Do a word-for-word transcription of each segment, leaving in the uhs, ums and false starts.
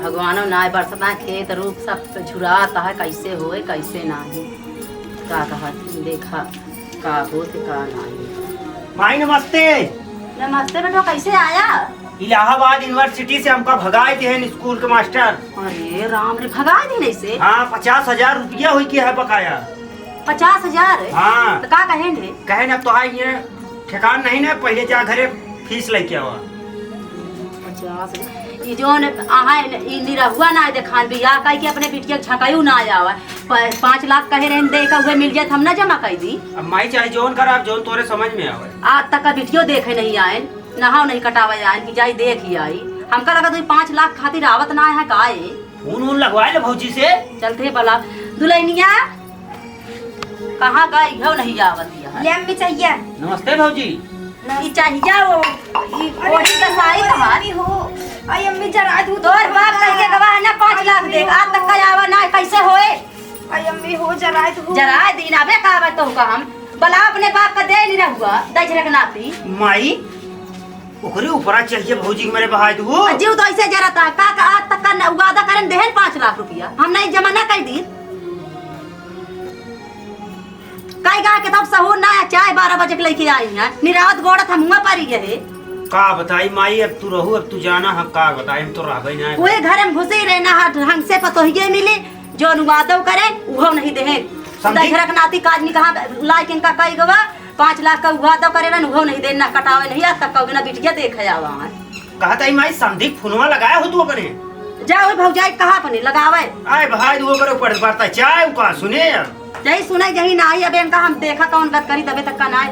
भगवानो नाय, बरसता खेत रूप सब झुरात है, कैसे होए कैसे नाही। का कहत देखा का होत का नाही। माई नमस्ते। नमस्ते बेटवा, कैसे आया? इलाहाबाद यूनिवर्सिटी से हमका भगाए दिहन स्कूल के मास्टर। अरे राम रे, भगाए दिहन ऐसे? हाँ, पचास हजार रुपया होई के है बकाया। पचास हजार? हाँ। तो का कहेन है? कहेन अब तोहार ये ठेकान नहीं ना, पहले जा घरे फीस लेके आवा। पचास हजार। ई जौन अहाँ ई निरहुआ ना देखान बिया, काहे कि अपने बिटिया के झकायु ना आवा। प-, पाँच लाख कहे रहन दे का उहे मिल जात, हम ना जमा कर दी। अब माई चाहे जौन करा, अब जौन तोरे समझ में आवे। आज तक का बिटियो देखे नहीं आए, नहाव नहीं कटावे आए कि जाई देख ही आई। हमका लगा तो ई पाँच लाख खातिर आवत ना है का ए? फोन वोन लगवाए ले भौजी से। चलते बला दुल्हनिया। कहाँ गई हो, नहीं आवत यहाँ। ले अम्मी चाहिए। नमस्ते भौजी। ई चाहिए वो, ई अरे कोठी का साड़ी अरे तोहार। अम्मी हो, आई अम्मी जरा दूध तोर बाप कह के गवा है ना पाँच लाख दे, आज तक का आवा ना, कैसे होए? आई अम्मी हो जरा दूध। जरा दिन अबे का आवे तो का हम बला अपने बाप का दे नहीं रहुआ, दजरक नाती। माई, ओकरे ऊपरा चाहिए भौजी के मेरे बहाय दू। आ जीव तो ऐसे जरत है, का, का आज तक का न-, वादा करन देहन पाँच लाख रुपया, हम नहीं जमा ना कर दी। काई गा के तब सहूर ना है, चाय बारह बजे के लेके आई हैं, निरावत गोड़त हम हुआ पारी गए। का बताई माई, अब तू रहू, अब तू जाना, हम का बताई, हम तो रहबे ना। वही घर में घुसे रहना है, ढंग से पतोहिए मिली, जो अनुवादो करे, उहो नहीं देहे। समझी? दशरथ नाती काज नहीं कहा, लायक इनका कई गवा, पाँच लाख का उहा तो करे रहन, उहो नहीं देन, ना कटावे नहीं, आज तक कभी ना बिटिया देखे आवा है। कहत आई माई, समधी के फोनवा लगाया हो तू अपने? जा ओए भौजाई कहा अपने लगावे। आए भाई, वो करे पड़ पड़ता, चाहे वो का सुने यार। जही सुने, जही ना आई, अबे इनका हम देखा कौन गत करी, तबे तक का ना आए।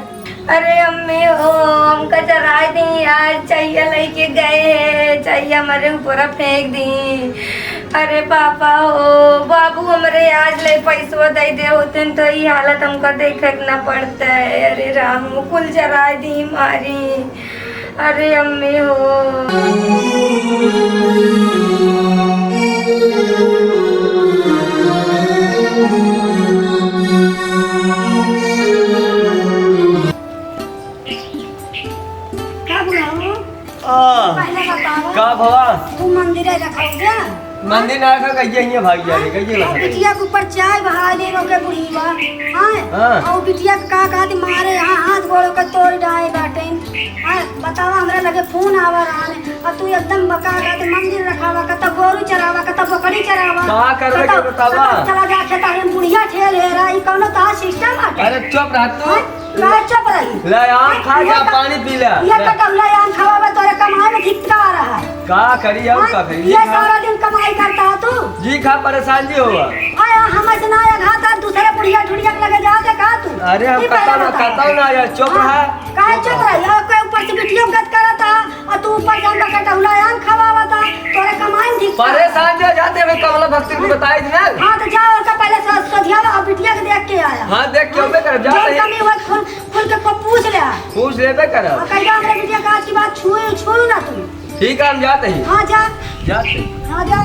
अरे अम्मी हो, हमका जराए दी, आज चहिया लेके गए हैं, चहिया हमारे ऊपर फेंक दी। अरे पापा हो, बाबू हमरे आज ले पैसवा दे दे होते न तो ई हालत हमका देखे के ना पड़ते। अरे राम, कुल जराए दी मारी। अरे अम्मी हो। का बुलाओ? आ, पहले बताओ। का भवा? तू मंदिर रखा हो क्या? मंदिर ना रखा, कहिए हियाँ भाग जा रे, कहिए और भाग। बिटिया के ऊपर चाय बहा दे रो के बुढ़ीवा, हाँ? हाँ। और बिटिया के का कहती मारे यहाँ हाथ गोड़ के तोड़ डाए बाटे, हाँ? बतावा, हमरा लगे फोन आवा रहा ने, और तू एकदम बका कहते मंदिर रखावा, कत गोरू चरावा, कत बकरी चरावा, का करबे कत, के बतावा? कत चला जा खेता, हम बुढ़िया ठेल है रहा, ई कौनो तार सिस्टम बाटे? अरे चुप रह तू। हाँ? मैं चुप रही। ले आम खा, ये जा का-, पानी पी ले। ये ले। कटौला आम खावा में तोरे कमाई में धिक्कार है। का करी अब, हाँ? का करी? ये सारा दिन कमाई करता है तू। जी खा, परेशान जी हुआ। आया हम ऐसे ना आया घात, दूसरे बुढ़िया ठुढ़िया के लगे जाते का तू? अरे हम ये पहले कतौ ना, बता। कतौ ना यार, चुप हाँ, रहा। काहे चुप रही? और कोई ऊपर से बिटियो गत करता, और तू ऊपर से हमका कटौला आम खवावता, तोरे कमाई में धिक्कार। परेशान जो जाते हुए कमला भक्ति को बताई दिया। हाँ, तो जाओ, उनका पहले स-, सधियावा और बिटिया के देख के आया। हाँ, देख के अबे कर, जा जौन रही। कमी हुआ, खुल, खुल के को पूछ ले। पूछ लेबे करब। हाँ, कहिया हमरे बिटिया का आज की बात छुए, छुए ना तू। ठीक है, हम जाते हैं। हाँ, जा। जाते हैं। हाँ, जा।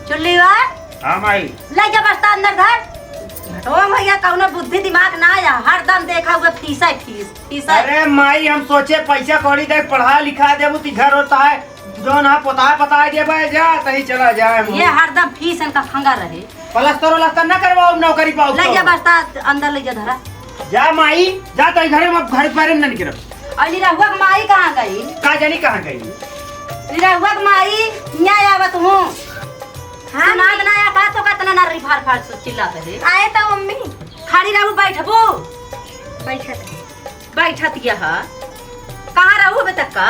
चुल्ली बा? हाँ, माई। ले जा बस्ता अंदर धर। ओ भैया, कौनो बुद्धि दिमाग ना आया, हरदम देखा हुआ फीस है, फीस, फीस है। अरे माई, हम सोचे पैसा कौड़ी दे पढ़ा लिखा देबू ती घर होता है, जो ना पोता पता देबे जा, तही चला जाए हम। ये हरदम फीस इनका खंगा रहे। प्लास्टर व्लास्टर ना करवाओ, नौकरी पाओ ले तो। जा बस्ता अंदर ले जा धरा। जा माई, जा तही घरे में, घर बारे में ना निकल। और निरहुआ के माई कहाँ गई? का जानी कहाँ गई? निरहुआ के माई, यहाँ आवत हूँ। हाँ, सुनात ना आया का तो का इतना नर्री फार फार से चिल्लात है? आए तो मम्मी। खड़ी रहू, बैठबू? बैठत है। बैठत यह। कहाँ रहू अबे तक का?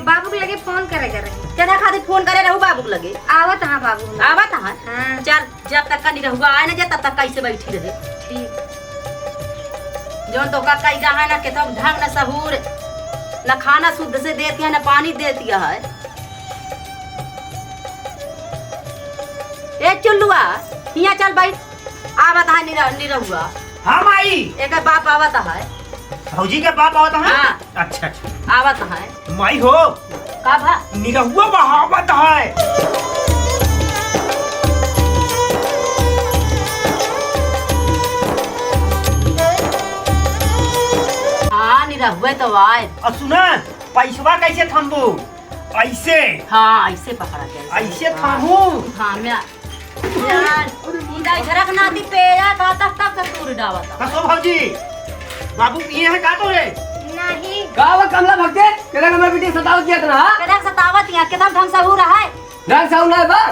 बाबू के लगे फोन करे के रही। केना खातिर फोन करे रहू बाबू के लगे? आवत हाँ बाबू। आवत हाँ? हाँ। चल, जब तक का निरहुआ आए ना जा, तब तक का ऐसे बैठी रहे। ठीक। जौन तो का कई गा है ना, केतो ढंग ना सहूर, ना खाना शुद्ध से देती है, ना पानी देती है। ए चुल्लुआ, हियाँ चल बैठ। आवत है निर-, निरहुआ। हाँ माई। एकर बाप आवत है। भौजी के बाप आवत है? हाँ। अच्छा, अच्छा। आवत है। माई हो। का भा? निरहुआ बहावत है। निरहुआ तो आए। और सुना, पैसवा कैसे थम्बू? ऐसे। हाँ, ऐसे पकड़ा के, ऐसे। ऐसे हाँ। थामू। हाँ, मैं यार, ई दाई झरक नाती पेया का तक तक तक तूर डावत। कसो भौजी, बाबू पिए हैं का तोरे? नहीं। का हुआ कमला भक्ते? केरा कमला बेटी सतावत किया इतना, हाँ? केरा सतावत यहाँ, कितना ढंग से हो रहा है? ढंग से हो रहा है बा?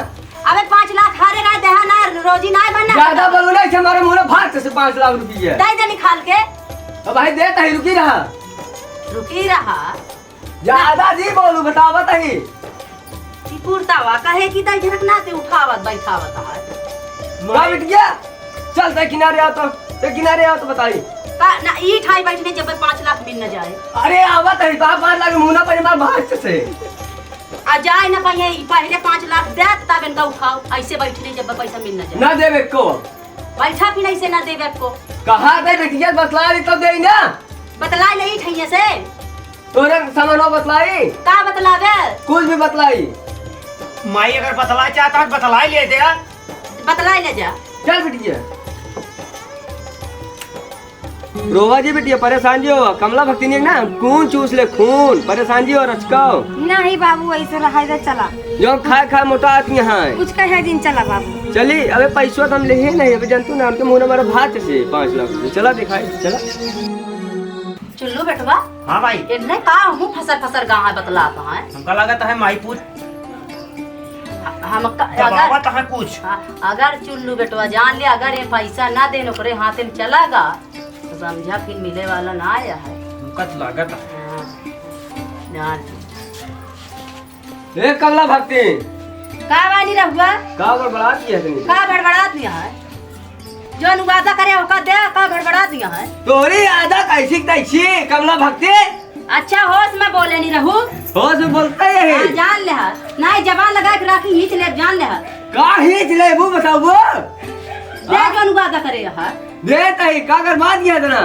अबे पाँच लाख हारे ना देहा ना, रोजी ना बनना। ज्यादा बोलो ना, इसे हमारे मुंह में भात से पाँच लाख रुपये। दे दे निकाल के। तो भाई दे तही रुकी रहा। रुकी रहा। ज्यादा जी बोलू, बतावत ही। ई कुर्तावा कहे कि दाई झरक ना ते उठावत बैठावत है। का बिटिया? चल, ते किनारे आओ तो, ते किनारे आओ तो बताई। का, ना, ई ठाई बैठने जब पाँच लाख मिल न जाए। अरे, आवत है, तो आप पाँच लाख मुना परिवार भाग से। आ जाए ना पहिले, ई पहिले पाँच लाख दे, तब इनका उठाओ। ऐसे बैठने जब पैसा मिल न जाए। ना देवे को। बैठा फिर ऐसे ना देवे को। कहा दे बिटिया, बतला ली तो दे ना। बतला ले ई ठैया से। तोरे सामानो बतलाई? का बतलावे? कुछ भी बतलाई। माई अगर बतला चाहता है, बतलाई ले दे। बतलाई ले जा। चल बिटिया। रोवा जी बिटिया, परेशान जी हो। कमला भक्ति नहीं है ना, खून चूस ले, खून। परेशान जी हो, रचकाओ। नहीं बाबू, ऐसे रहा, इधर चला। जो खाए खाए मोटा आदमी है। कुछ कहे दिन चला बाबू। चली, अबे पैसवा तो हम ले ही नहीं, अबे जनतू ना, उनके मुंह में हमारा भात से पाँच लाख रुपये। चला दिखाई, चला। चुल्लू बेटवा। हाँ माई। इतने का मुंह फसर फसर गाँव है बतलात है। हमका लागत है माई पूछ। ह-, हमका, अगर, दबावत है कुछ। हाँ, अगर चुल्लू बेटवा जान ले, अगर ये पैसा ना देन ओकरे हाथे में चला गा, तो समझा फिर मिले वाला ना आया है। हमका तो लागत है। हाँ, जान ले। ए कमला भक्ति। का बानी रहुआ? का बड़बड़ात किया तनी? का बड़बड़ात नहीं है? जौन वादा करे ओका दे, का बड़बड़ात नहीं है? तोरी आदत ऐसी तैसी, कमला भक्ति। अच्छा होश में बोले नहीं रहू। होश में बोलते ही। हाँ, जान ले हा। नहीं जबान लगा के रखी, खींच ले, जान ले हा। का खींच ले, वो बताओ वो? दे हाँ? जौन वादा करे हा। दे तही, का कर बात किया इतना?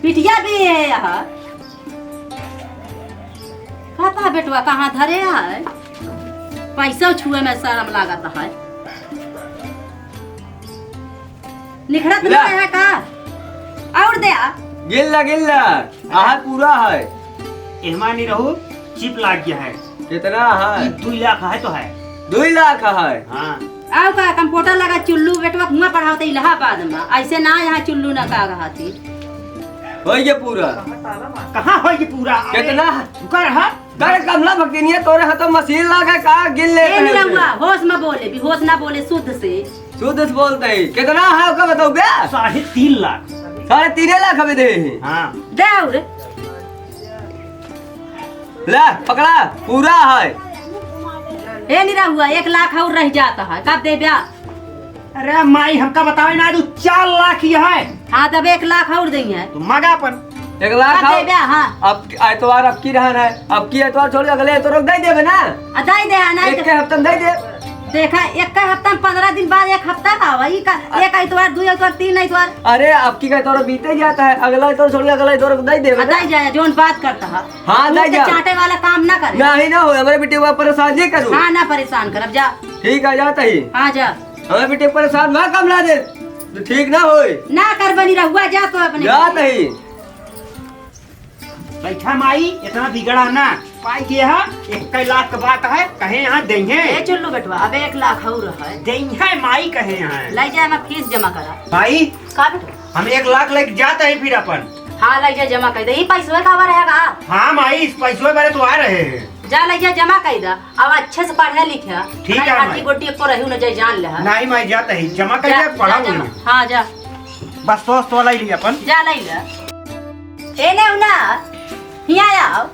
पिटिया भी है यहाँ। पता बेटवा कहाँ धरे है? पैसा छुए में शर्म लागत है। निखरत ला। नहीं है का? और दे आ। गिल्ला, गिल्ला। आहा पूरा है। एहमा नहीं रहू, चिप लाग गया है। कितना है? ई दुई लाख है तो है। दुई लाख है? हाँ। आओ का कंप्यूटर लगा चुल्लू बेटवा कुआं पढ़ावते इलाहाबाद में। ऐसे ना यहाँ चुल्लू ना का रहती। होई के पूरा? कहाँ होई के पूरा? अरे, कितना? रुका रहा। अरे कमला भक्तिनिया, तोरे हाथ में मशीन लागे का? गिन ले ए, पहले से। निरहुआ, होश में बोले, भी होश ना बोले, शुद्ध से। शुद्ध से बोलते ही। कितना है ओका बताओ बे? साढ़े तीन लाख। साढ़े तीन लाख अबे दे ही। हाँ। दे और। ले, पकड़ा, पूरा है। ए निरहुआ, एक लाख और रह जाता है, कब दे ब्या? अरे माई, हमका बतावे ना, तू चार लाख ही है। हाँ, तब एक लाख और देंगे। तू मगा अपन। एक लाख हाँ, और। दे दे, हाँ। अब एतवार अब की रहन है, अब की एतवार छोड़, अगले एतवार दे देबे ना। आ, दे दे, हाँ, नहीं एक तो के हफ्ता में दे दे। देखा, एक के हफ्ता में पन्द्रह दिन बाद एक हफ्ता का आवा, ई का, एक एतवार, दो एतवार, तीन एतवार। अरे, अब की का एतवार बीते जाता है, अगला एतवार छोड़, अगला एतवार दे देबे आ, ना। दे जाए, जोन बात करता है। हाँ, मुंह दे के जा। चाटे वाला काम ना करे। नहीं ना हो, हमारे बेटे को परेशान नहीं करू। हाँ, ना परेशान करब, जा। ठीक है, जाता ही। हाँ, जा। हमारे बेटे को परेशान ना कम ना दे। तो ठीक ना होए। ना कर बनी रहुआ, जा तो अपने। जा नहीं। बैठा माई, इतना बिगड़ा ना। पाई के हा, एक लाख के बात है, कहे यहाँ देंगे। ए चुल्लू बेटवा, अबे एक लाख और है। देंगे माई कहे यहाँ। ले जा, मैं फीस जमा करा। माई, का बेटवा? हम एक लाख लेके जाते हैं फिर अपन। हाँ, ले जा, जमा कर दे। ई पैसवे का बारे है का? हाँ माई, इस पैसवे बारे तो आ रहे हैं। जा, ले जा, जमा कर दे। अब अच्छे से पढ़े लिखे। ठीक है, हाटी माई। गोटी एको रहू न जाए, जान ले। नहीं माई, जाता ही, जमा कर जा, दे, पढ़ा जा, जमा। हाँ, जा। बस दोस्त वाला ही लिया अपन। जा, ले ले। ए ने उना, हिया आओ।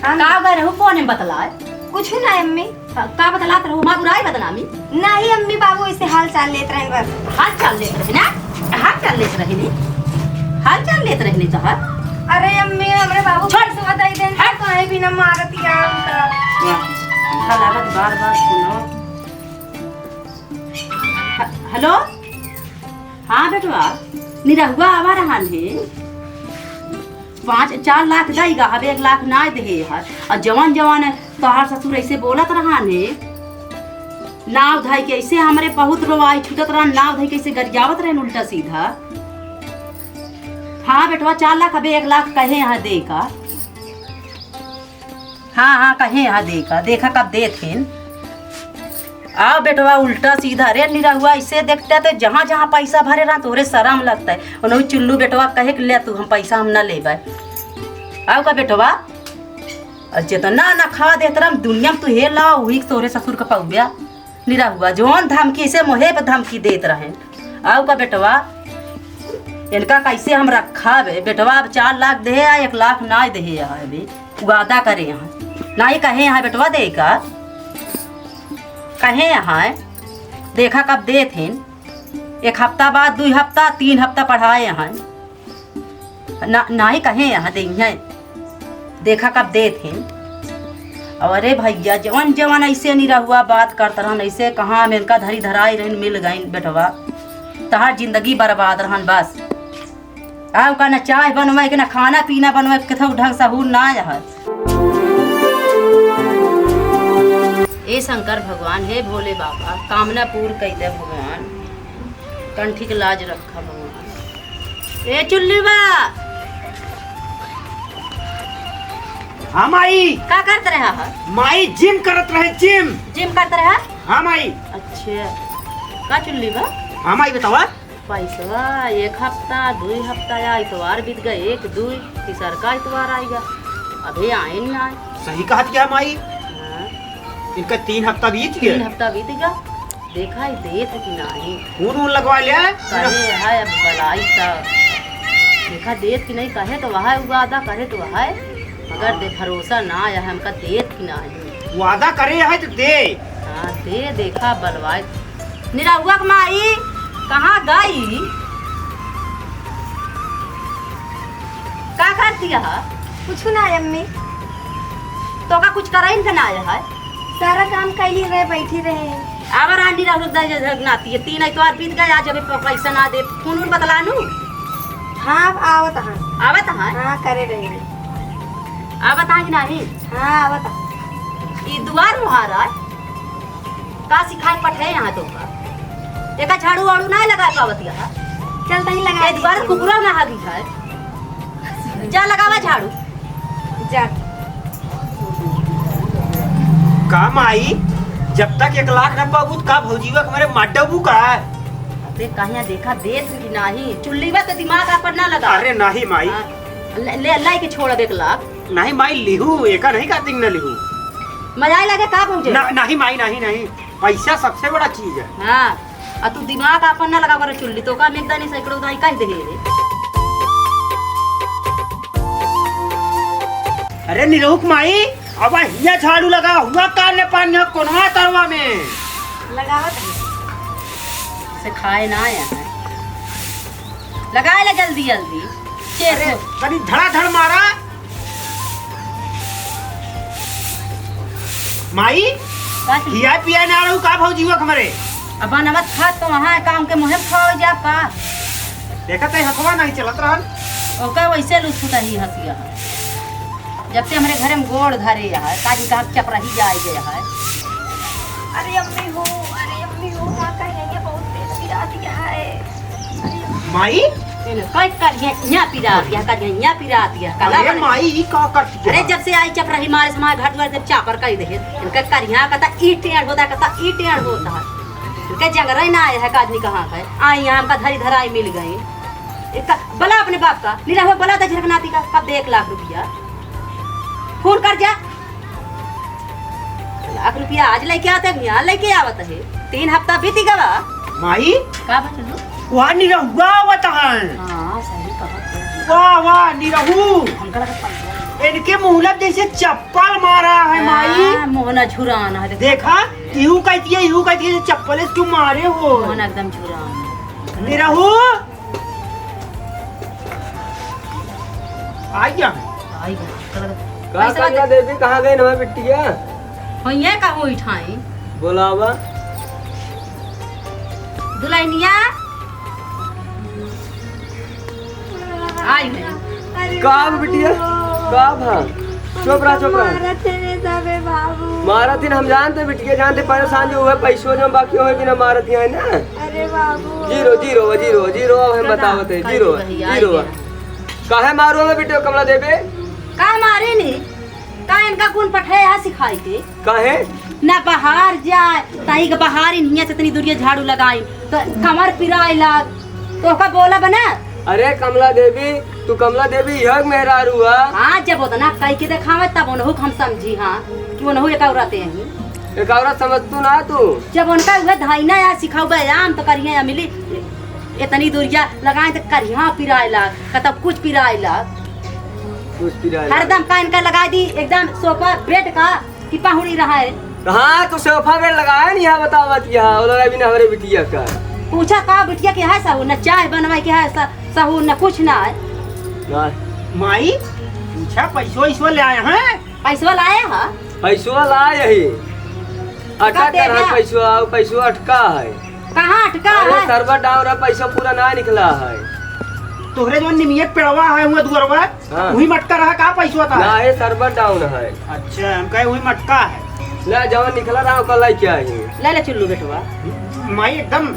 हाँ। का गए रहू, कौन है बतलाए? कुछ ना अम्मी। का, का बतलात रहू, माँ बुराई बदनामी? नहीं अम्मी, बाबू ऐसे हाल चाल लेत रहे बस। हाल चाल लेत रहे ना? हाल चाल लेत रहे नी? हाल चाल लेत रहे नी तो हाल? अरे अम्मी, हमरे बाबू छोड़। पैसवा दे देन, हट। काहे बिना मारत यार उनका? वाह, हमका लागत बार बार सुनो। ह-, हेलो? हाँ बेटवा, निरहुआ आवा रहन है। पाँच, चार लाख देगा, अब एक लाख ना दे है। और जवान जवान है, तोहार ससुर ऐसे बोलत रहन है। नाव धाई के ऐसे हमरे बहुत रोवाई छूटत रहन, नाव धाई के ऐसे गरियावत रहन उल्टा सीधा। हाँ बेटवा, चार लाख, अबे एक लाख कहे यहाँ दे का। हाँ, हाँ, कहे यहाँ दे का, देखा कब देत हिन। आओ बेटवा, उल्टा सीधा, अरे निरहुआ, ऐसे देखते तो जहाँ जहाँ पैसा भरे रहा, तोरे शर्म लगता है। उन्होंने चुल्लू बेटवा कहे कि ले तू, हम पैसा हम न लेबे। आओ का बेटवा, और जितना न खा देत रहा दुनिया में, तू हे ला, वही तोरे ससुर का पौब्या। निरहुआ, जौन धमकी से मोहे पे धमकी देत रहे। आउ का बेटवा, इनका कैसे हम रखा बे? बेटवा अब चार लाख देहे आ, एक लाख ना देहे आ अभी। वादा करे यहाँ। नाहीं कहे यहाँ बेटवा दे का? कहे यहाँ है। देखा कब देत हिन। एक हफ्ता बाद, दुई हफ्ता, तीन हफ्ता पढ़ाए यहाँ। ना, नाहीं कहे यहाँ देइहैं, देखा कब देत हैं। और अरे भैया, जवन जवन ऐसे निरहुआ बात करत रहन, ऐसे कहाँ हम इनका धरी धराई रहन, मिल गइन बेटवा, तहार जिंदगी बर्बाद रहन बस। आ ओका न चाय बनवे के, न खाना पीना बनवे के, केथऊ ढंग सहूर ना है। ए शंकर भगवान, हे भोले बाबा, कामना पूर कइ दे भगवान, कंठी के लाज रखा भगवान। ए चुल्ली बा। हाँ माई। का करत रहा है? माई जिम करत रहे, जिम। जिम करत रहा? हाँ माई। अच्छा, का चुल्ली बा? हाँ माई बतावा। पैसवा एक हफ्ता, दुई हफ्ता या इतवार बीत गए, एक, दुई, तीसर का इतवार आइगा, अभी आइन ना। सही कहत क्या माई? हाँ। इनका तीन हफ्ता बीत गया। तीन हफ्ता बीत गया। देखा ही देत कि नाही। फोन वोन लगवा लिया? करे है अब बलाई त। देखा देत कि नहीं, कहे तो वह है, वादा करे तो वह है, मगर दे भरोसा ना आया है हमका, देत कि नाही। वादा करे है तो दे। हाँ, दे, देखा बलवाए। निरहुआ के माई कहाँ गई? का करती है? कुछ ना अम्मी। तो का कुछ कराइन के ना आया है? सारा काम कैली रहे, बैठी रहे। आवा रानी राहुल दाई जगनाती है, तीन इतवार बीत गए, आज अबे प-, पैसा ना दे, फोन उन बतलानू। हाँ, आवत हाँ। आवत हाँ? हाँ, करे रहे। आवत हाँ कि नाही? हाँ, आवत हाँ। ई दुआर मुहारा है। का सिखाए पठे यहाँ तो का? एका झाड़ू वाड़ू ना लगा पावत यहाँ। चल तहीं लगा ए दे। दुआर कुकुरा ना हागी है। जा लगावा झाड़ू। जा। का माई, जब तक एक लाख न पाबू, त का भौजीवा के मारे मार डबू का? अबे कहिया देखा देत कि नाही, चुल्ली बा त दिमाग आपन ना लगा। अरे नाही माई। हाँ, ले, ले, लाई के छोड़ अब एक लाख। नाही माई, लिहू, एका नहीं का दिन न लिहू। मजा आए लगे का भौजी? ना, नाही माई, नाही, नाही। पैसा सबसे बड़ा चीज है। हाँ, आ तू दिमाग आपन ना लगा कर चुल्ली, तो का मेघदानी सैकड़ों दाई कह दे रे। अरे निरहुक माई, अब हिया झाड़ू लगा हुआ, का ने पानी हो कोनवा तरवा में। लगावत है। से खाए ना आया है। लगाए ला जल्दी जल्दी। चेक अरे, हो। तनी धड़ाधड़ मारा। माई, का चीज? खिया पिया ना रहू का भौजी हुआ हमरे? अब बनवत खात तो वहाँ है, काम के मुँहे में खाओ जा का? देखत है हथवा नहीं चलत रहन। ओका वैसे लुसुत ही हंसिया है। जब से हमरे घरे में गोड़ धरे है, काजी का चपराही जाए गए है। अरे अम्मी हो, अरे अम्मी हो, का कहेंगे, बहुत तेज पिरा दिया है। माई? कई करिया यहाँ पिरा दिया, करिया यहाँ पिरा दिया, काला अरे वाला। माई, ई का कर दिया? अरे जब से आई चपराही मारे से हमारे घर द्वार जब चापर कर दे, इनका करिया कहता ई टेढ़ होता है, कहता ई टेढ़ होता है। इनका जंगरा ही ना आया है, का आदमी कहाँ का है? आई यहाँ हमका धरी धराई मिल गई। इनका बला अपने बाप का, निरहुआ बला तो झरकनाती का, कब दे एक लाख रुपया? फोन कर जा। लाख रुपया आज लेके आते, यहाँ लेके आवत है। तीन हफ्ता बीती गवा। माई? का बचलू? वाह, निरहुआ आवत है। हाँ, सही कहत है। वाह, वाह, निरहू। हमका लगा पैसा। इनके मुहलत जैसे चप्पल मारा है, माई। हाँ, मोहना झुरान है, देखो। देखा, इहू कहती है, इहू कहती है, चप्पल से क्यों मारे हो? मोहना एकदम झुरान है। निरहू। आ गया। आई गया। चलो। का पैसा करना दे। देवी, कहाँ गई हमारी बिटिया? होइए का होई ठाई? बोलावा। दुल्हनिया। आई है। अरे का बाबू। बिटिया? का भा? चुप रहा, चुप रहा। मारत है सबे बाबू। मारत ही ना, हम जानते बिटिया, जानते परेशान जो हुए, पैसों जो बाकी होए बिना मारत ही है ना। अरे बाबू। जीरो, जीरो, जीरो, जीरो, अब हम बतावत है, जीरो, भैया, जीरो। आई है। काहे मारू हमें बिटिया कमला देवी? का मारे नी? का इनका कौन पठे है सिखाई के? काहे? ना बाहर जाए, ताई के बाहर इन्हिया से इतनी दूरिया झाड़ू लगाई, तो कमर पिराए लाग, तो ओका बोला बना। अरे कमला देवी, तू कमला देवी यह मेहरारू है? हाँ, जब उतना कह के देखावे तब उनहु के हम समझी हाँ कि उनहु एक औरत है। एक औरत समझ तू ना तू? जब उनका उहे धाइना या सिखाऊ व्यायाम तो करिए या मिली, इतनी दूरिया लगाए तो करिया पिराए लाग, कतब कुछ पिराए लाग। कुछ पिराए लाग। हरदम का इनका लगा दी एकदम सोफा बेड का कि पहुड़ी रहा है। हाँ, तो सोफा बेड लगाया नहीं यहाँ, बताओ बात यहाँ, वो लगा भी ना हमारे बिटिया का। पूछा का बिटिया के है सहू, न चाय बनवाई के है स-, सहू, न कुछ ना है। ना। माई, पूछा पैसो वैसो ले आए हैं? पैसवा लाए हा? पैसवा लाए यही। अटक कर है पैसवा, पैसवा अटका है। कहाँ अटका है? अरे सरवा डाउन रहा, पैसा पूरा ना निकला है। तोहरे जो निमियत पेड़वा है हुआ दुअरवा, हाँ। वही मटका रहा का पैसवा था? ना, ये सरवा डाउन है। अच्छा, हम कहे वही मटका है। ले, जवन निकला रहा, ओकर लाई क्या है? ले ले चुल्लू बेटवा। माई एकदम।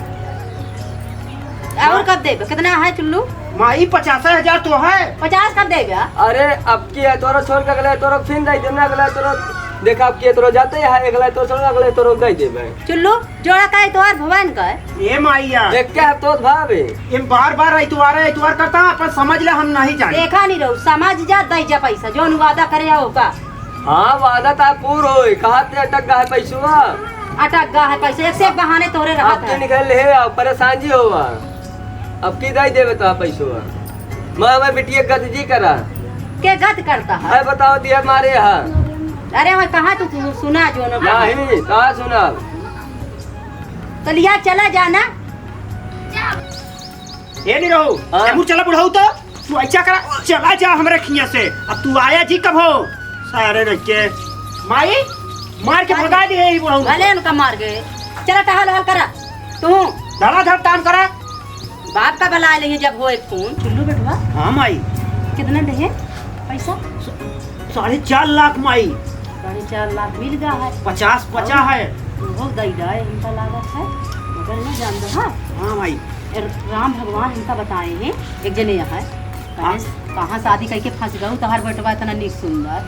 और कब देबे? कितना है चुल्लू? माई, पचास हजार तो है। पचास कब देबे? अरे, अब की है तोरा छोड़ के अगले तोरा फिर दे देना, अगले तोरा देखा, अब की है तोरा जाते हैं, अगले तोरा छोड़, अगले तोरा दे देबे। चुल्लू, जोड़ा का इतवार भवन का है? ए माइया। देख के है तो भावे। इन बार बार इतवार है, इतवार करता, अपन समझ ले, हम नहीं जाने। देखा नहीं रहू, समझ जा, दे जा पैसा, जोन वादा करे हो का। हाँ, वादा ता पूर होई। कहाँ ते अटक गा है पैसवा? अटक गा है पैसा, एक से एक बहाने तोहरे रहत अब तो है। निकल ले आओ, परेशान जी होवा। अब की दाई देवे तो पैसवा? मैं, मैं बिटिया गद जी करा। के गद करता है? है बताओ दिया मारे हा। अरे मैं कहाँ तू, तू सुना जो ना। नहीं, कहाँ सुना? तो लिया चला जाना। ए नहीं रहो, हाँ। एमू चला बुढ़ऊ तो। तू ऐसा करा, चला जा हमरे खिया से। अब तू आया जी कब हो? सारे रख के। माई, मार के भगा दे यही बुढ़ऊ। भले उनका मार गए। चला टहल वहल करा। तू धड़ाधड़ काम करा। बाप का बुला लेंगे जब हो एक फोन। चुल्लू बेटवा। हाँ माई। कितना दे पैसा? साढ़े चार लाख माई। साढ़े चार लाख मिल गया है। पचास बचा है। वो दई जाए, इनका लागत है। मगर ना जान दो, हाँ। हाँ माई। ए, राम भगवान हमका बताए हैं, एक जने यहाँ है। हाँ। कहे, कहाँ शादी करके फंस गऊ, तोहार बेटवा इतना नीक सुंदर।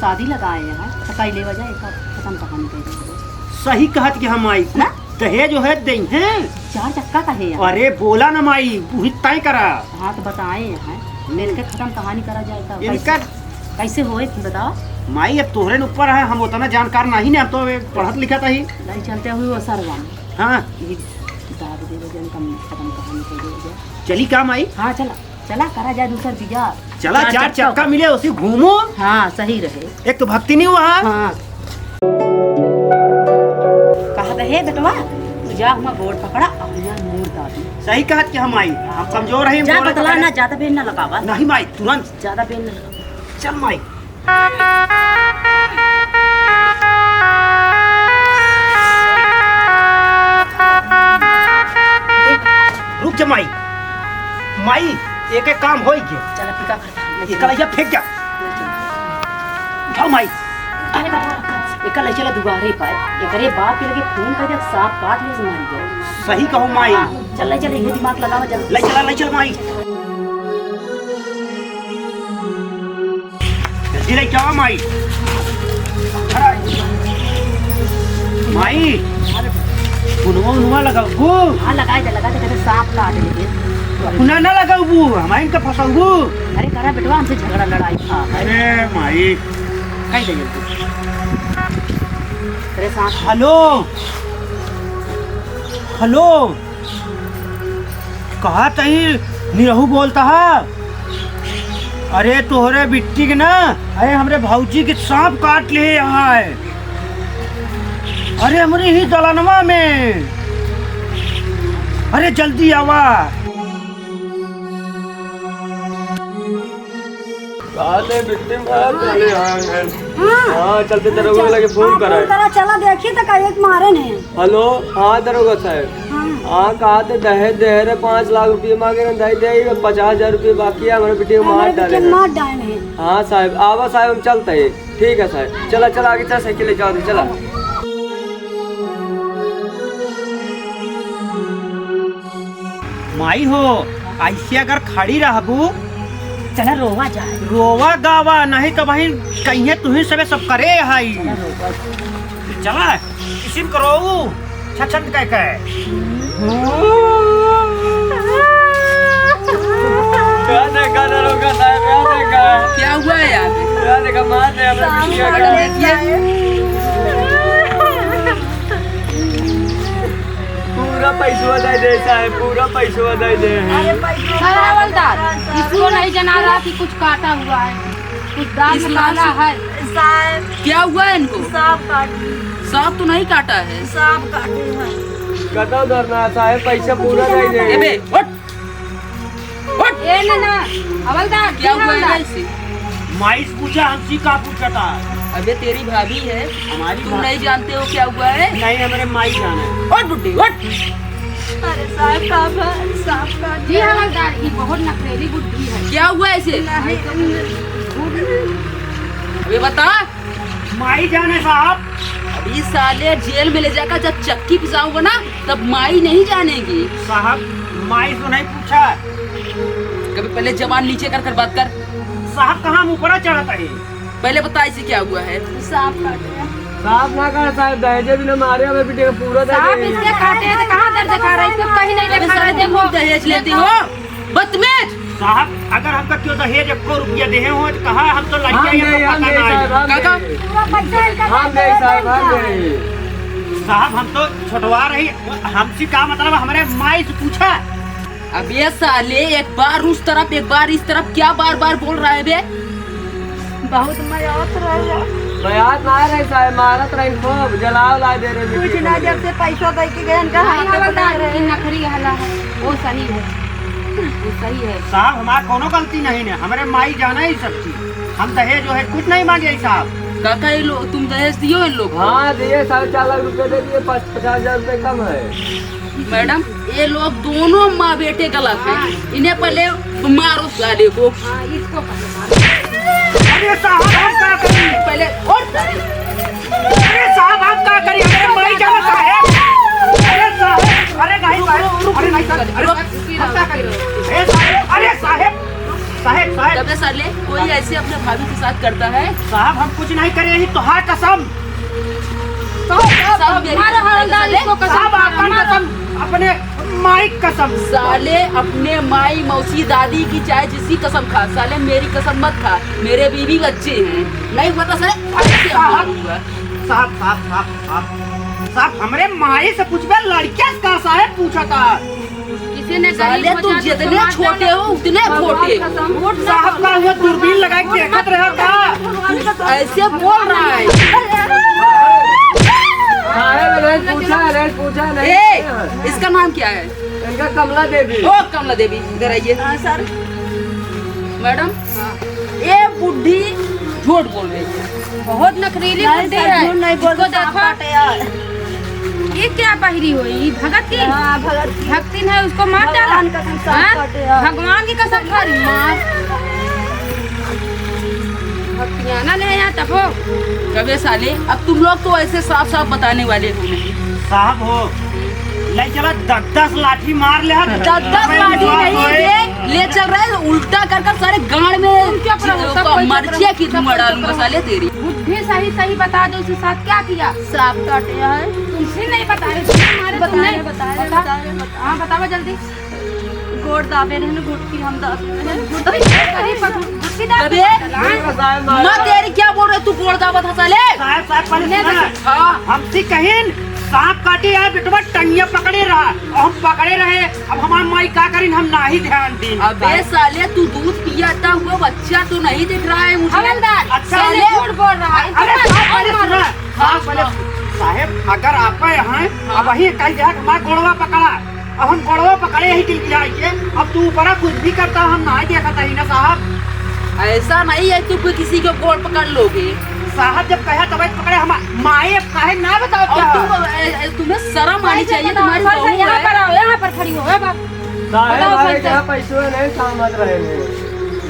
शादी लगाए हैं, तो कई लेवा जाए, एक खत्म कहानी कह दे। सही कहत कि हम आई। ना? दहेज ओहेज देई हैं। चार चक्का का है यहाँ। अरे बोला ना माई, वही तय करा। हाँ, तो बताए हैं। हम्म। मिलके खत्म कहानी करा जाए तो इनका कैसे, कैसे होए, तुम बताओ। माई, अब तोहरे न ऊपर है, हम उतना जानकार नहीं ना, हम तो पढ़त लिखत ही। नहीं चलते हुए वो सरवा में। हाँ। ये दाब दे दे, इनका खत्म कहानी कर दे दे। चली का माई? हाँ, चला। चला, करा जाए दूसर बियाह। चला, चार चार चक्का चक्का हो। मिले, उसी घूमो। हाँ, सही रहे। एक तो भक्ति नहीं हुआ। हाँ। कहा रहे बेटवा, तू जा, हुआ गोड़ पकड़ा, और यहाँ मूड़ दाबी। सही कहत कि हम आई, हम कमजोर हैं, जा, गोड़ बतला पकड़े। ना, ज्यादा बेन ना लगावा। नहीं माई, तुरंत। ज्यादा बेन ना लगावा। चल माई। रुक जा माई। माई, एक एक काम होई के। चल, अब का करता है? एका लइका फेंक जा। उठाओ माई। अरे बाबा, एका लइका ला दुआरे पर, एकरे बाप के लगे फोन कर दे, सांप काट ले से मारी गए। सही कहो माई। हाँ, चल, ले चल, ये दिमाग लगावा जल्दी। ले चला, ले चल माई। जल्दी लेके आवा माई। अरे, माई, पुनवा उनवा लगाऊ। हाँ, लगाए दे, लगाए दे, कहते सांप काट लेते। पुना ना लगाऊ, हमारे इनका फंसाऊ। अरे, करा बेटवा, हमसे झगड़ा लड़ाई था। अरे, माई। कहीं दे जल्दी। अरे, सांप। हेलो। हेलो। कहा तही निरहू बोलता है? अरे तोहरे बिट्टी के ना, अरे हमरे भौजी के सांप काट ले है। अरे हमरे ही दलनवा में। अरे जल्दी आवा। काले बिट्टी में चले आए हैं। हाँ। हाँ, चलते दरोगा लगे फोन हाँ, करा। फोन करा, चला देखी तो कहीं एक मारे नहीं। हेलो, हाँ दरोगा साहब। हाँ। हाँ, कहा थे दहेज दे रहे, पाँच लाख रुपये मांगे रहे, दे दे, पचास हजार रुपये बाकी है, हमारे बिट्टी को मार डाले हैं। मार डाले हैं। हाँ साहब, आवा साहब, हम चलते हैं। ठीक है साहब, चला, चला, आगे चल, साइकिल ले जाओ, चला। माई हो, ऐसे अगर खड़ी रहबू, चला रोवा जाए। रोवा गावा, नहीं तो बहिन कहिए तुही सबे सब करे हई। चला रोवा। चला, किसिम करो, छछन कह के। क्या देखा दरोगा साहब, क्या देखा? क्या हुआ है यहाँ पे? क्या देखा, मार दे हमें, पीछे का। पूरा पैसवा दे दे साहब, पूरा पैसवा दे दे। अरे पैसवा अरे हवलदार, इसको नहीं जना रहा कि कुछ काटा हुआ है, कुछ दांत इस निकाला है। साहब, क्या हुआ है इनको? सांप काट ली। सांप तो नहीं काटा है। सांप काटे हैं। कतौ धरना है साहब, पैसा पूरा नहीं दे। ए बे, उठ। उठ। ए ना, ना, हवलदार, क्या जी हुआ है हवलदार। भाई से? माई से पूछा, हमसे का पूछा था? अबे तेरी भाभी है, हमारी तुम भा- नहीं जानते हो क्या हुआ है? नहीं, हमारे माई जाना है। उठ बुड्ढी, उठ। अरे साहब, का भा-, सांप काट जी लिया। हवलदार, ये बहुत नखरेली बुड्ढी है। क्या हुआ इसे? नहीं, अबे बता। माई जाने साहब। अभी साले जेल में ले जाकर जब चक्की पिसाऊंगा ना, तब माई नहीं जानेगी। साहब, माई से नहीं पूछा। कभी पहले जबान नीचे कर कर बात कर। साहब, कहाँ हम ऊपरा चढ़त है? पहले बता इसे क्या हुआ है? सांप काटे हैं। सांप ना काटे साहब, दहेजे भी ना मारे, हमें बेटे का पूरा सांप दहेज। इसके काटे हैं तो कहाँ दर्द दिखा रहे हैं? इसको कहीं नहीं अरे दिखा रहे, साहब, तुम देखो। दहेज लेती हो? बदतमीज। साहब, अगर हमका क्यों दहेज एको रुपया देहे हो तो कहा, हम तो लड़कियां हम ये नहीं, हम पता नहीं नहीं। साहब, हम काका? नहीं। पूरा पैसा इनका हम दे नहीं साहब, हम दे। साहब, हम तो छोटवा रही, हमसे का मतलब, हमारे माई से पूछा। अब ये साले एक बार उस तरफ, एक बार इस तरफ, क्या बार बार बोल रहा है बे? बहुत मयात रहे। मयात ना रहे साहब, मारत रहे खूब, जलाव ला दे रहे कुछ ना, जब से पैसा दे के गए, इनका नहीं, हाथ में हवलदार, पकड़ रहे। ये नखरी हला है, वो सही है, वो सही है। साहब, हमार कोनो गलती नहीं है, हमारे माई जाना ही सब चीज, हम दहेज वहेज कुछ नहीं मांगे साहब। काका, ये लो, तुम दहेज दियो इन लोग को? हाँ, दिए, साढ़े चार लाख रुपए दे दिए, पाँच, पचास हजार रुपए कम है। मैडम, ये लोग दोनों माँ बेटे गलत हैं। हाँ। इन्हें पहले मारो साले को। हाँ, इसको पहले मारो। अरे साहब, हम का करी? पहले और अरे साहब, हम का करी? अरे माई जाना साहब। अरे साहब, अरे नहीं साहब, अरे साहब, हम का करी? ए साहब, अरे साहब, साहब, साहब। अबे साले, कोई ऐसे अपने भाभी के साथ करता है? साहब, हम कुछ नहीं करे, यही तोहार कसम। साहब, साहब, मेरी मारो कसम, हवलदार, साले। इसको कसम साहब, खा, आपन मारो। कसम, अपने माई कसम। साले, अपने माई, मौसी, दादी की चाहे जिसकी कसम खा, साले, मेरी कसम मत खा। मेरे बीवी बच्चे हैं, नहीं पता साले, ऐसे हम साहब, बोलूंगा। साहब, साहब, साहब, साहब, साहब, हमरे माई से पूछबे, लड़किया से का साहब पूछा था? किसी ने साले, गरीब हो तुम जाए तो जितने उसको मार छोटे डालो। हो, उतने भगवान खोटे। कसम, वोट ना साहब का हुआ दूरबीन लगा के देखत रहा था। भगवान कसम। ऐसे बोल रहा है। अरे, अरे, पूछा, अरे, पूछा नहीं। ए, इसका नाम क्या है? इनका कमला देवी। ओ, कमला देवी, इधर आइए। हाँ, सर। मैडम, हाँ। ये बुढ़ी झूठ बोल रही है। बहुत नखरीली नहीं, बुढ़ी सर, है। झूठ नहीं बोल इसको रही, सांप देखो। काटे यार। ये क्या पहिरी हुई? ये भगत की? हाँ, भगत की। भक्तिन है, उसको मार डाला। भगवान कसम, सांप हाँ? काटे यार। भगवान की कसम खा रही, मार। भक्तियाना ले यहाँ तब हो। कबे साले, अब तुम लोग तो ऐसे साफ साफ बताने वाले हो नहीं। साहब हो, ले चला दस दस लाठी मार ले। दस दस लाठी नहीं, देख, ले चल रहे हैं, उल्टा कर कर सारे गांड में तुम चुप रहो, सब कोई चुप मर्चिया रहो, की सब धुआं कोई डालूंगा चुप रहो। साले तेरी। बुढ़ी सही सही बता दो, उसके साथ क्या किया? सांप काटे है। तुमसे नहीं बता रहे, तुमसे मारे तुमने। बताए, बताए, बता। बताए, बताए। हाँ, बताओ जल्दी। गोड़ दाबे रहे ना, घुटकी हम दाबे रहे। घुटकी करी पर घुटकी दाब अबे, के चला। माँ तेरी क्या बोल रहे तू, गोड़ दाबत है साले? साहब, साहब, पहले सुना। हाँ। हमसे कहिन, सांप काटे यार बेटवा, टंगिया पकड़े रहा, और हम पकड़े रहे। अब हमार माई का करिन, हम नाही ध्यान दीन। अबे साले, तू दूध पियाता हुआ बच्चा तो नहीं दिख रहा है मुझे? हवलदार, अच्छा, साले, साले। झूठ बोल रहा है। अरे, इतना साहब, पहले और सुना। साहब, पहले, साहब, अगर आप हैं, हाँ। अब वही कह दिया कि हमार गोड़वा पकड़ा, अब हम गोड़वा पकड़े ही टिक जाए के, अब तू ऊपरा कुछ भी करता, हम नाही देखत ही ना साहब। ऐसा नहीं है कि कोई किसी के गोड़ पकड़ लोगे। साहब जब कहे तब पकड़े, हम माए अब काहे ना बताओ और क्या? तुम, ए, ए, तुम्हें शर्म आनी चाहिए, तुम्हारी बहू यहाँ है। पर आओ, यहाँ पर खड़ी हो, ए बाप। साहब, बताओ भाई, कैसे? यहाँ पैसवा नहीं, सहमत रहे हैं।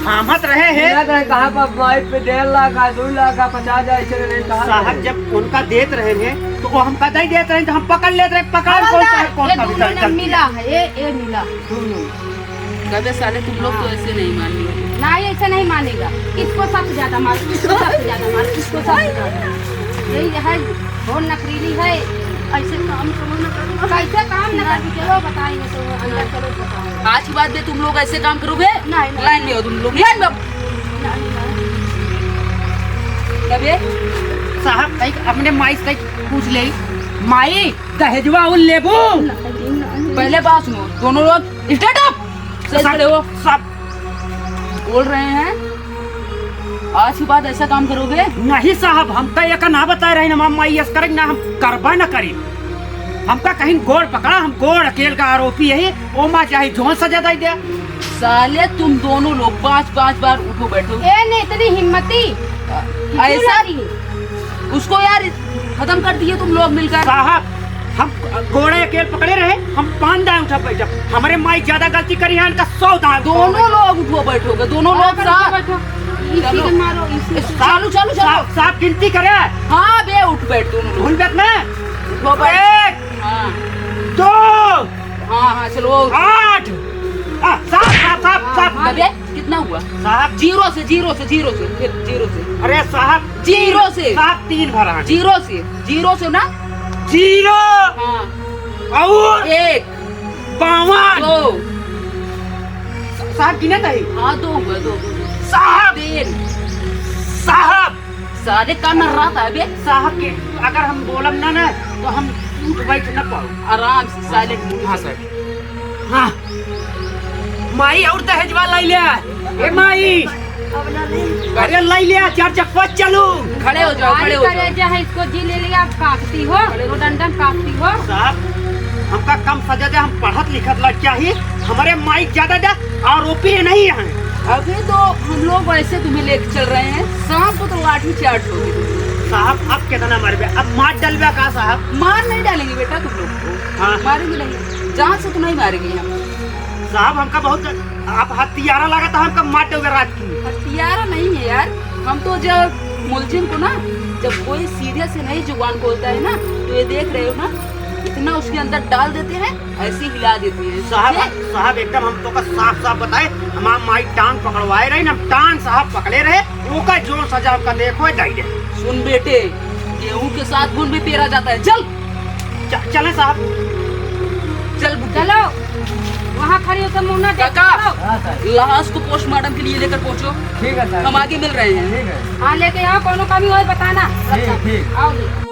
सहमत रहे हैं? मिलत रहे, कहाँ पर माई पे डेढ़ लाख आ, दो लाख आ, पचास हजार ऐसे रहे, कहाँ साहब, रहे? जब उनका देत रहे हैं, तो वो हमका दे देत रहे, तो हम पकड़ लेत रहे, पकड़ कौन हवलदार, सा है, कौन ये का दोनों विचार ने करते हैं? मिला है, ये, ये मिला। दोनों। कबे साले तुम लोग तो हाँ। ऐसे नहीं मानिए। नहीं, ऐसे नहीं मानेगा। इसको सबसे ज्यादा मारो, इसको सबसे ज्यादा मारो, इसको सबसे ज्यादा। यही है, बहुत नखरीली है। ऐसे काम करो ना करो। कैसे काम न करती, चलो बताएंगे, तो अंदर चलो बताएंगे। आज के बाद में तुम लोग ऐसे काम करोगे? नहीं, नहीं। लाइन में हो तुम लोग, लाइन में। नहीं, नहीं। तबे साहब, कहीं अपने माई से कहीं पूछ ले, माई, दहेजवा उन लेबू? नहीं, नहीं। पहले बात सुनो, दोनों लोग stand up। सही सब, खड़े हो। सब बोल रहे हैं, आज के बाद ऐसा काम करोगे? नहीं साहब, हम तो एक ना बताए रहे, हम माई यस करें ना, हम करबा ना करी। हमका कहीं गोड़ पकड़ा, हम गोड़ अकेल का आरोपी यही, ओमा चाहे जौन सजा दे दे। साले तुम दोनों लोग पांच पांच बार उठो बैठो। ए ने इतनी हिम्मती। ऐसा उसको यार खत्म कर दिए तुम लोग मिलकर। साहब, हम गोड़े अकेल पकड़े रहे, हम पान दाएं उठा बैठा। हमारे माई ज्यादा गलती करी है, इनका सौ दाएं उठा दोनों बैठा। लोग उठो बैठोगे, दोनों लोग साथ। बैठो। इसी चलो। के मारो, इसी के। चालू, चालू, चालू। साहब, साहब गिनती करे। हाँ बे, उठ बैठ दोनों लोग। भूल बैठ ना। उठो बैठ। एक, हाँ। दो, हाँ, हाँ, चलो। आठ। आ, साहब, साहब, साहब, साहब। अबे, कितना हुआ? साहब। जीरो से, जीरो से, जीरो से, फिर जीरो से। अरे साहब, जीरो से। साहब, तीन भरा है। जीरो से, जीरो से ना? जीरो। हाँ। और एक। बावन। दो। सा-, साहब, गिने नहीं? हाँ, दो हुआ, दो, दो, दो। साहब। तीन। साहब। साले का नर्रा था बे? साहब के अगर हम बोलब ना, ना, तो हम उठ बैठ ना पाओ। आराम से, silent। हाँ, सर। हाँ। माई और दहेजवा लाई ले। ए माई। अरे लाई ले, चार चक्का चलू। खड़े हो जाओ, खड़े हो जाओ। करेजा है, इसको जी ले लिया, आप काटती हो, वो डंडन काटती हो। साहब, हमका कम सजा दे, हम पढ़त लिखत लड़किया ही, हमारे माई ज्यादा दे, आरोपी नहीं है। अभी तो हम लोग वैसे तुम्हें लेके चल रहे हैं, शाम को तो लाठी चार्ज होगी। साहब, अब कितना मरबे, अब मार डालबे का साहब? मार नहीं डालेंगे बेटा तुम लोग को। हाँ। मारेंगे नहीं, जान से तो नहीं मारेंगे हम। साहब, हमका बहुत, आप हत्यारा लगा था, हमका मार दोगे रात की। हत्यारा नहीं है यार, हम तो जब मुलजिम को ना, जब कोई सीधे से नहीं जुबान खोलता है ना, तो ये देख रहे हो ना, इतना उसके अंदर डाल देते हैं, ऐसे हिला देते हैं। साहब, समझे? साहब, एकदम हम तो का साफ साफ बताए, हमार माई टांग पकड़वाए रहे, हम टांग साहब पकड़े रहे, ओका जौन सजा हमका देखो, दे दे। सुन बेटे, गेहूं के साथ घुन भी पेरा जाता है, चल। च-, चले साहब। चल बुड्ढे। चलो, वहाँ खड़ी होकर मुन्ना देख काका, लो। हाँ सर। लाश को पोस्टमार्टम के लिए लेकर पहुँचो। ठीक है सर। हम आगे मिल रहे हैं। ठीक है। हाँ, लेके आओ, कोनो कमी होए बताना। ठीक, ठीक। आओ ले।